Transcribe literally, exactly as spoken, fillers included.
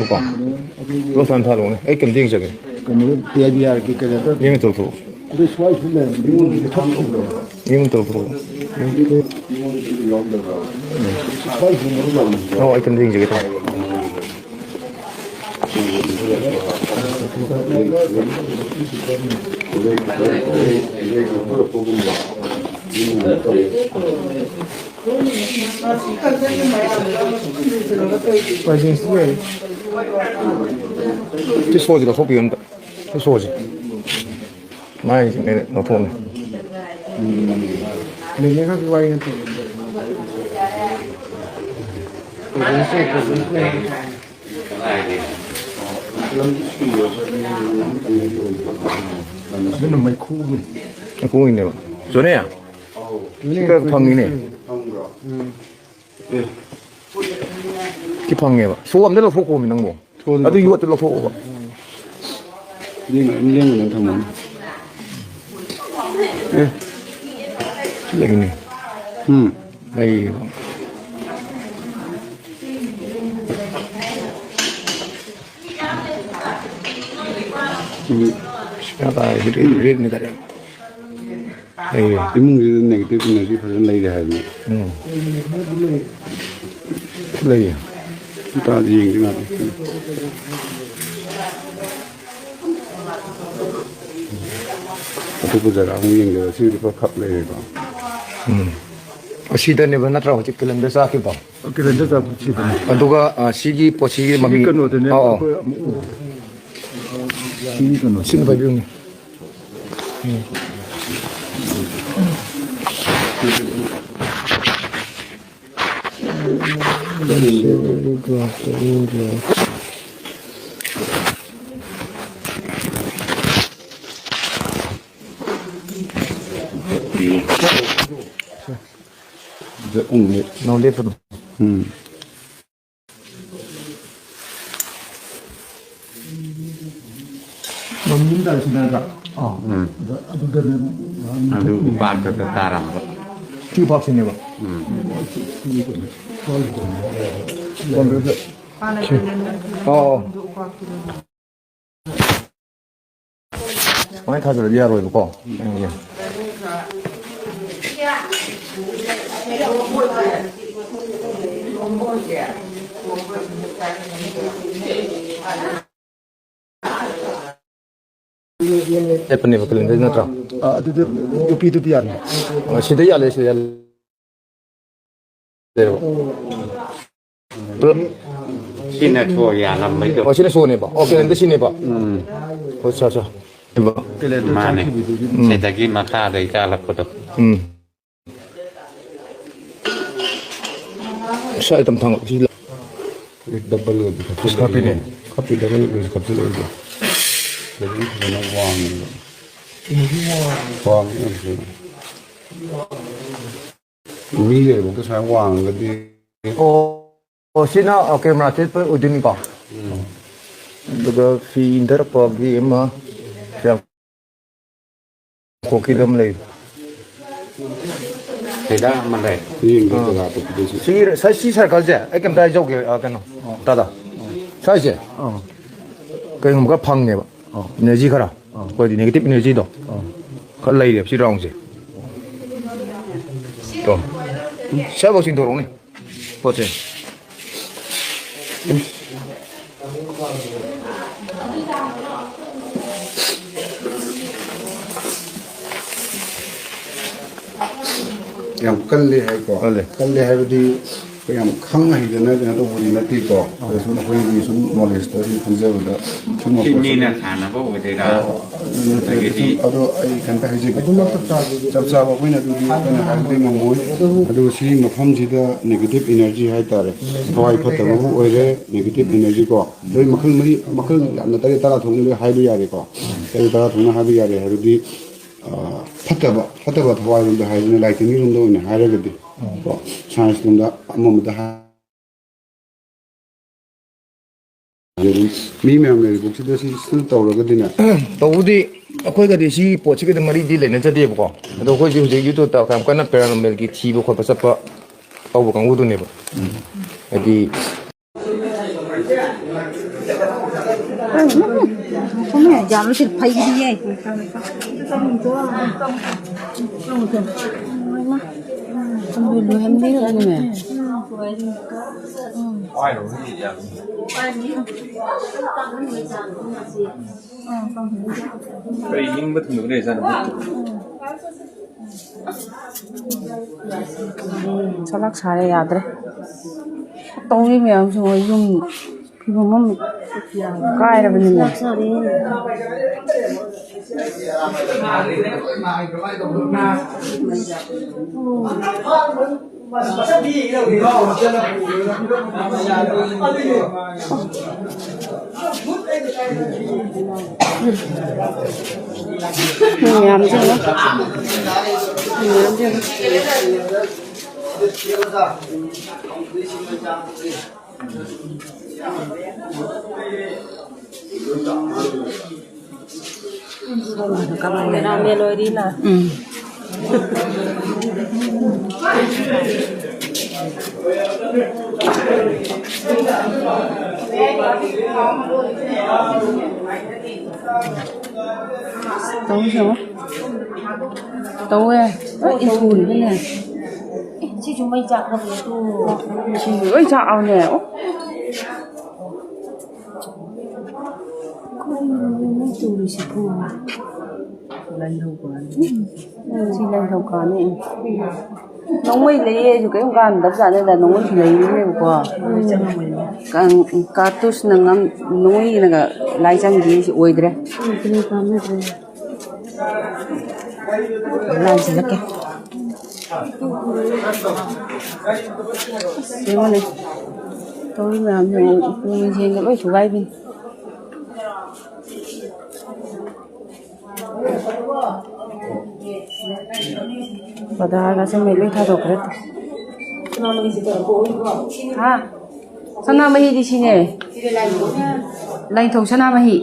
ꯀꯣ꯫ ꯂꯣ ꯁꯥꯟ ꯊꯥꯔꯛꯑꯣꯅꯦ꯫ ꯑꯩ ꯀꯩꯅꯣꯗ ꯌꯦꯡꯖꯒꯦ꯫ ꯀꯩꯅꯣ, ꯄꯤ ꯑꯥꯏ ꯕꯤ ꯑꯥꯔꯒꯤ ꯀꯩꯅꯣꯗ꯫ ꯌꯦꯡꯉ ꯇꯧꯊꯣꯛꯑꯣ꯫ ꯑꯗꯨ ꯁ꯭ꯋꯥꯏꯁꯨ ꯂꯩꯔꯝꯃꯦ꯫ ꯃꯤꯉꯣꯟꯗ ꯊꯣꯛꯈꯤꯕ꯭ꯔꯣ? ꯌꯦꯡꯉ ꯇꯧꯊꯣꯛꯑꯣ꯫ ꯁ꯭ꯋꯥꯏꯁꯨ ꯃꯔꯨ ꯂꯥꯛꯅꯕ꯭ꯔꯣ? ꯑꯣ, ꯑꯩ ꯀꯩꯅꯣꯗ ꯌꯦꯡꯖꯒꯦ ꯇꯧꯕ꯫ ꯁꯤ ꯁꯣꯁꯤ ꯂꯧꯊꯣꯛꯄꯤꯌꯨ ꯑꯝꯇ꯫ ꯁꯤ ꯁꯣꯁꯤ꯫ ꯃꯥꯏꯁꯤꯅꯦ ꯂꯧꯊꯣꯛꯑꯝꯃꯦ꯫ ꯂꯩꯅꯦ ꯈꯛꯀꯤ ꯋꯥꯔꯤ ꯅꯠꯇꯦ꯫ ꯑꯗꯨꯅ ꯃꯩꯈꯨꯒꯤ꯫ ꯃꯩꯈꯨꯒꯤꯅꯦꯕ꯫ ꯖꯣꯅꯦ? ꯁꯤ ꯈꯔ ꯐꯪꯉꯤꯅꯦ꯫ ꯎꯝ꯫ ꯁꯤ ꯐꯪꯉꯦꯕ꯫ ꯁꯣ ꯑꯝꯇ ꯂꯧꯊꯣꯛꯈꯣꯃꯤ ꯅꯪꯕꯣ꯫ ꯁꯣꯗ ꯑꯗꯨ ꯂꯧꯊꯣꯛ-, ꯌꯣꯠꯇ ꯂꯧꯊꯣꯛꯑꯣꯕ꯫ ꯂꯦꯡꯉ-, ꯂꯦꯡꯉ ꯑꯗꯨꯝ ꯊꯝꯃꯣꯅꯦ꯫ ꯑꯦ꯫ ꯂꯩꯅꯦ꯫ ꯎꯝ꯫ ꯂꯩꯌꯦꯕ꯫ ꯎꯝ꯫ ꯁꯤꯗ ꯇꯥꯔꯦ, ꯔꯦꯠ-, ꯔꯦꯠꯅꯦ ꯗꯥꯏꯔꯦꯛ꯫ ꯂꯩꯌꯦ꯫ ꯏꯃꯨꯡꯁꯤꯗ negative energy ꯐꯖꯅ ꯂꯩꯔꯦ ꯍꯥꯏꯕꯅꯤ꯫ ꯎꯝ꯫ ꯂꯩꯌꯦ꯫ ꯇꯥꯗꯤ ꯌꯦꯡꯗꯤ ꯉꯥꯛꯇ꯫ ꯑꯇꯣꯞꯄ ꯖꯒꯥ ꯑꯃꯨꯛ ꯌꯦꯡꯒꯦꯔꯥ? ꯁꯤꯗꯤ ꯄꯨꯔꯥ ꯈꯞ ꯂꯩꯔꯦꯀꯣ꯫ ꯎꯝ꯫ ꯑꯁꯤꯗꯅꯦꯕ ꯅꯠꯇ꯭ꯔꯥ ꯍꯧꯖꯤꯛ calendar ꯆꯥꯛꯈꯤꯕꯗꯣ? Calendar ꯆꯥꯛꯄ ꯁꯤꯗꯅꯦ꯫ ꯑꯗꯨꯒ, ꯑ, ꯁꯤꯒꯤ ꯄꯣꯠꯁꯤꯒꯤ ꯁꯤꯒꯤ ꯃꯃꯤ-, ꯀꯩꯅꯣꯗꯅꯦ, ꯑꯧ, ꯑꯧ꯫ ꯑꯩꯈꯣꯏ ꯑꯃꯨꯛ ꯎꯕ꯫ ꯁꯤꯒꯤ ꯀꯩꯅꯣꯁꯦ꯫ ꯁꯤꯅ ꯄꯥꯏꯕꯤꯌꯨꯅꯦ꯫ ꯅꯪ ꯂꯦꯞꯄꯗꯣ꯫ ꯎꯝ꯫ ꯃꯃꯤ ꯑꯃ ꯇꯥꯔꯦ ꯁꯤ ꯅꯠꯇ꯭ꯔꯥ? ꯑꯥ꯫ ꯎꯝ꯫ ꯑꯗ-, ꯑꯗꯨꯗꯅꯦ ꯅꯍꯥꯟ ꯑꯗꯨ ꯎꯄꯥꯛꯇ ꯇꯥꯔꯝꯕ꯫ ꯁꯤ ꯎꯄꯥꯛꯁꯤꯅꯦꯕ? ꯎꯝ꯫ ꯀꯣꯟꯗꯨꯗ ꯑꯣ, ꯑꯣ꯫ ꯁꯨꯃꯥꯏꯅ ꯊꯥꯖꯤꯜꯂꯗꯤ ꯌꯥꯔꯣꯏꯕꯀꯣ꯫ ꯆꯠꯄꯅꯦꯕ ꯀꯦꯂꯦꯟꯗꯔ ꯅꯠꯇ꯭ꯔꯣ? ꯑ, ꯑꯗꯨꯗ ꯌꯨ ꯄꯤꯗꯨꯗꯤ ꯌꯥꯅꯤ꯫ ꯑ, ꯁꯤꯗ ꯌꯥꯜꯂꯦ, ꯁꯤꯗ ꯌꯥꯜꯂꯦ꯫ ꯄꯨꯂꯞ꯫ ꯁꯤꯅ ꯁꯣ ꯌꯥꯜꯂꯝꯕꯩꯗꯣ꯫ ꯑꯣ, ꯁꯤꯅ ꯁꯣꯅꯦꯕ? ꯑꯣ, ꯀꯦꯂꯦꯟꯗꯔ ꯁꯤꯅꯦꯕ? ꯎꯝ꯫ ꯑꯣ, ꯑꯠꯆꯥ, ꯑꯠꯆꯥ꯫ ꯃꯥꯅꯦ꯫ ꯎꯝ꯫ ꯁꯤꯗꯒꯤ ꯃꯈꯥꯗꯩ ꯆꯥꯜꯂꯛꯄꯗꯣ꯫ ꯎꯝ꯫ ꯁꯤ ꯑꯥꯏꯇꯦꯝ ꯊꯥꯡꯒꯠ-, ꯁꯤ ꯂ-, ꯗꯕꯜ ꯑꯣꯏꯕ ꯈꯣꯠꯄ ꯏꯁ ꯈꯥꯞꯄꯤꯅꯦ꯫ ꯂꯩꯌꯦ꯫ ꯈꯥꯞꯄꯤ ꯗꯕꯜ ꯑꯣꯏꯕ ꯈꯣꯠꯄ ꯂꯩꯌꯦ꯫ ꯗꯕꯜ ꯐꯖꯅ ꯋꯥꯡꯉꯦꯕ꯫ ꯋꯥꯡꯉꯦ ꯌꯥꯝ ꯊꯤꯅ꯫ ꯃꯤ ꯂꯩꯕꯗꯣ ꯁꯨꯃꯥꯏꯅ ꯋꯥꯡꯉꯒꯗꯤ꯫ ꯑꯣ, ꯑꯣ, ꯁꯤꯅ, ꯑ, ꯀꯦꯃꯦꯔꯥ ꯊꯦꯠꯄ ꯑꯣꯏꯗꯣꯏꯅꯤꯀꯣ? ꯎꯝ꯫ ꯑꯗꯨꯒ ꯐꯤ ꯏꯟꯊꯔꯛꯄꯒꯤ ꯑꯃ ꯌꯥꯝ ꯈꯣꯛꯀꯤꯗ ꯑꯃ ꯂꯩ꯫ ꯁꯤꯗ ꯑꯃ ꯂꯩ꯫ ꯌꯦꯡꯒꯦ ꯑꯥ꯫ ꯖꯒꯥ ꯑꯇꯣꯞꯄꯗꯁꯨ꯫ ꯁꯤꯒꯤ ꯁ-, ꯁꯤ ꯁꯔꯀꯜꯁꯦ ꯑꯩ ꯀꯩꯝꯇ ꯍꯥꯏꯖꯧꯒꯦ, ꯑ, ꯀꯩꯅꯣ, ꯇꯥꯗ꯫ ꯁ꯭ꯋꯥꯏꯁꯦ ꯑꯥ꯫ ꯀꯩꯒꯨꯝꯕ ꯈꯔ ꯐꯪꯉꯦꯕ꯫ ꯑꯥ꯫ ꯏꯅꯔꯖꯤ ꯈꯔ꯫ ꯑꯥ꯫ ꯑꯩꯈꯣꯏꯗꯤ ꯅꯦꯒꯦꯇꯤꯞ ꯏꯅꯔꯖꯤꯗꯣ ꯑꯥ꯫ ꯈꯔ ꯂꯩꯔꯦꯕ ꯁꯤ ꯔꯥꯎꯟꯁꯦ꯫ ꯇꯣ꯫ ꯁ꯭ꯋꯥꯏꯐꯥꯎ ꯆꯤꯡꯊꯣꯔꯛꯎꯅꯦ꯫ ꯄꯣꯠꯁꯦ꯫ ꯌꯥꯝ ꯀꯜꯂꯦ ꯍꯥꯏꯀꯣ꯫ ꯀꯜꯂꯦ꯫ ꯀꯜꯂꯦ ꯍꯥꯏꯕꯗꯤ ꯑꯩꯈꯣꯏ ꯌꯥꯝ ꯈꯪ ꯍꯩꯗꯅ ꯀꯩꯅꯣ ꯇꯧꯕꯗꯤ ꯅꯠꯇꯦꯀꯣ꯫ ꯑꯗꯣ ꯁꯨꯝ ꯑꯩꯈꯣꯏꯒꯤ ꯁꯨꯝ ꯅꯣꯂꯦꯖꯇ ꯁꯨꯝ ꯈꯪꯖꯕꯗ ꯁꯨꯝ ꯁꯤ ꯃꯤꯅ ꯁꯥꯟꯅꯕ ꯑꯣꯏꯗꯣꯏꯔꯥ? ꯑꯗꯒꯤꯗꯤ ꯑꯗꯣ ꯑꯩ ꯀꯩꯝꯇ ꯍꯥꯏꯖꯒꯦ꯫ ꯑꯗꯨꯃꯛ ꯆꯞ ꯆꯥꯕꯗꯤ ꯆꯞ ꯆꯥꯕ ꯑꯩꯈꯣꯏꯅ ꯑꯗꯨꯗꯤ ꯑꯩꯈꯣꯏꯅ ꯍꯥꯏꯕꯗꯤ ꯉꯝꯃꯣꯏ꯫ ꯑꯗꯨꯒ ꯁꯤꯒꯤ ꯃꯐꯝꯁꯤꯗ ꯅꯦꯒꯦꯇꯤꯞ ꯏꯅꯔꯖꯤ ꯍꯥꯏꯇꯥꯔꯦ, ꯊꯋꯥꯏ ꯐꯠꯇꯕꯕꯨ ꯑꯣꯏꯔꯦ, ꯅꯦꯒꯦꯇꯤꯞ ꯏꯅꯔꯖꯤ ꯀꯣ, ꯂꯣꯏ ꯃꯈꯜ ꯃꯔꯤ, ꯃꯈꯜ ꯌꯥꯝꯅ ꯇꯔꯦꯠ ꯇꯔꯥ ꯊꯣꯛꯅ ꯂꯣꯏ ꯍꯥꯏꯕ ꯌꯥꯔꯦꯀꯣ꯫ ꯇꯔꯦꯠ ꯇꯔꯥ ꯊꯣꯛꯅ ꯍꯥꯏꯕ ꯌꯥꯔꯦ ꯍꯥꯏꯕꯗꯤ, ꯑ, ꯐꯠꯇꯕ, ꯐꯠꯇꯕ ꯊꯋꯥꯏꯔꯣꯝꯗ ꯍꯥꯏꯗꯅ ꯂꯥꯏꯇꯤꯟꯒꯤ ꯂꯣꯝꯗ ꯑꯣꯏꯅ ꯍꯥꯏꯔꯒꯗꯤ ꯀꯣ, ꯁꯥꯏꯟꯁ ꯂꯣꯝꯗ ꯑꯃꯃꯗ ꯍꯥꯏ-, ꯑꯗꯨꯝ ꯃꯤ ꯃꯌꯥꯝ ꯂꯩꯔꯤꯕꯣꯛꯁꯤꯗ ꯁꯤ ꯁ꯭ꯇꯤꯜ ꯇꯧꯔꯒꯗꯤꯅꯦ꯫ ꯇꯧꯕꯗꯤ ꯑꯩꯈꯣꯏꯒꯗꯤ ꯁꯤ ꯄꯣꯠꯁꯤꯒꯗꯤ ꯃꯔꯤꯗꯤ ꯂꯩꯅꯖꯗꯦꯕꯀꯣ꯫ ꯑꯗꯣ ꯑꯩꯈꯣꯏꯁꯦ ꯍꯧꯖꯤꯛ ꯌꯨꯇ꯭ꯌꯨꯕꯇ ꯌꯥꯝ ꯀꯟꯅ ꯄꯦꯔꯥꯅꯣꯔꯃꯦꯜꯒꯤ ꯊꯤꯕ ꯈꯣꯠꯄ ꯆꯠꯄ ꯇꯧꯕ ꯀꯥꯡꯕꯨꯗꯨꯅꯦꯕ꯫ ꯍꯥꯏꯗꯤ ꯌꯥꯝꯅ ꯁꯤ ꯐꯩꯒꯤꯗꯤ ꯌꯥꯏ꯫ ꯂꯣꯏꯍꯟꯕꯤꯔꯕꯅꯦ꯫ ꯀꯔꯤ ꯅꯤꯡꯕ ꯊꯨꯡꯅꯕ ꯂꯩꯔꯖꯥꯠꯅꯣ? ꯁꯂꯥꯛ ꯁꯥꯔꯦ, ꯌꯥꯗ꯭ꯔꯦ꯫ ꯇꯧꯔꯤ ꯃꯌꯥꯝꯁꯤꯡ ꯌꯨꯝ ꯐꯤꯕꯝ ꯑꯃ ꯀꯥꯏꯔꯕꯅꯤꯅꯦ꯫ ꯃꯌꯥꯝꯁꯤꯡꯅ, ꯃꯌꯥꯝꯁꯤꯡꯅ꯫ ꯀꯃꯥꯏꯅ ꯃꯦꯂꯣꯗꯤꯅ? ꯎꯝ꯫ ꯇꯧꯁꯦ꯫ ꯇꯧꯋꯦ꯫ ꯂꯣꯏ ꯏꯟꯊꯨꯔꯤꯕꯅꯦ꯫ ꯑꯦ, ꯁꯤꯁꯨ ꯃꯩ ꯆꯥꯛꯅꯕꯅꯦ ꯇꯨ꯫ ꯁꯤꯁꯨ ꯂꯣꯏ ꯆꯥꯛꯑꯕꯅꯦ꯫ ꯑꯣ꯫ ꯀꯔꯤꯅꯣ ꯃꯣꯏ ꯇꯧꯔꯤꯁꯤꯕꯣ? ꯂꯥꯏꯙꯧꯀꯥꯅꯤ꯫ ꯁꯤ ꯂꯥꯏꯙꯧꯀꯥꯅꯤ꯫ ꯅꯣꯡꯃꯩ ꯂꯩꯌꯦ, ꯑꯩꯁꯨ ꯀꯔꯤꯝ ꯀꯥꯟꯅꯗꯕ ꯖꯥꯠꯅꯤꯗ, ꯅꯣꯡꯃꯩꯁꯨ ꯂꯩꯔꯤꯅꯦꯕꯀꯣ꯫ ꯀꯥꯔꯇꯨꯁꯅ ꯉꯝ-, ꯅꯣꯡꯃꯩꯅꯒ ꯂꯥꯏ ꯆꯪꯈꯤꯁꯤ ꯑꯣꯏꯗ꯭ꯔꯦ꯫ ꯎꯝ, ꯀꯔꯤ ꯀꯥꯟꯅꯗ꯭ꯔꯦ? ꯂꯥꯟꯁꯤꯜꯂꯛꯀꯦ꯫ ꯑꯁ, ꯌꯦꯡꯉꯨꯅꯦ꯫ ꯇꯧꯔꯤ ꯃꯌꯥꯝꯁꯦ ꯌꯦꯡꯉꯨ, ꯎꯄꯨ ꯃꯤꯡꯁꯦꯟꯒ ꯂꯣꯏ ꯊꯨꯒꯥꯏꯕꯤꯅꯤ꯫ ꯄꯗꯥꯔꯒꯁꯦ ꯃꯩ ꯂꯣꯏ ꯊꯥꯗꯣꯛꯈ꯭ꯔꯦ꯫ ꯍꯥ? ꯁꯅꯥꯃꯍꯤꯗꯤ ꯁꯤꯅꯦ꯫ ꯂꯥꯏꯅꯤꯡꯊꯧ ꯁꯅꯥꯃꯍꯤ꯫